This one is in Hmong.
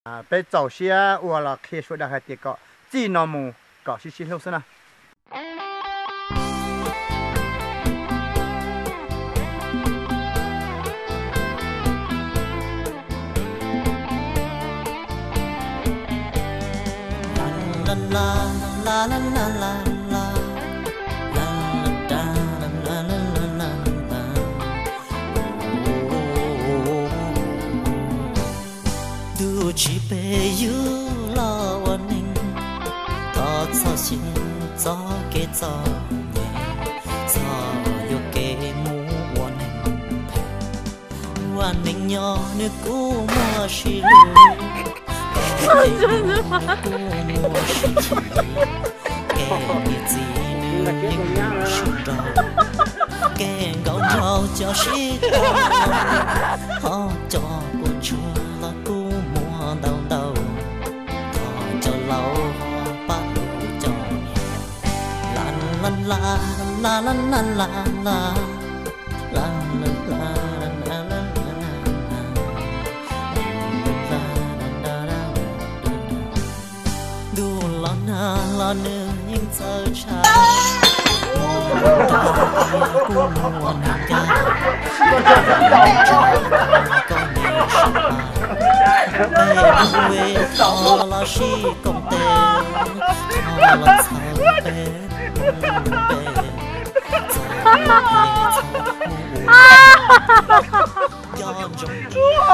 Peb txaus siab ua los qhia sawv daws hais tias kom txij no mus kom sib sib hlub xwb na. Tus tsis peb yug los ua neeg, thov txhob xyeej txoj kev txom nyem, txhob yuam kev mus ua neeg phem. Ua neeg nyob nws kuj muaj sib lub, ua neeg nyob nws kuj muaj sib chim. Kev niam txiv nws yeej muaj sib nraus, kev nkauj nraug cov sib tau, ho cov kua tshuaj los kuj muaj ntau ntau. Thov cov laus ho pab hlub cov niam. La la la la la la la la. Ntuj los nag los nws yeej txawj tshav, kuj muaj neeg ncaj, koj niam sib pab, peb mus ve tod los sib koom tes, tod los txhawb peb, peb txhawb peb, txhawb mus ua cov ntsoov tias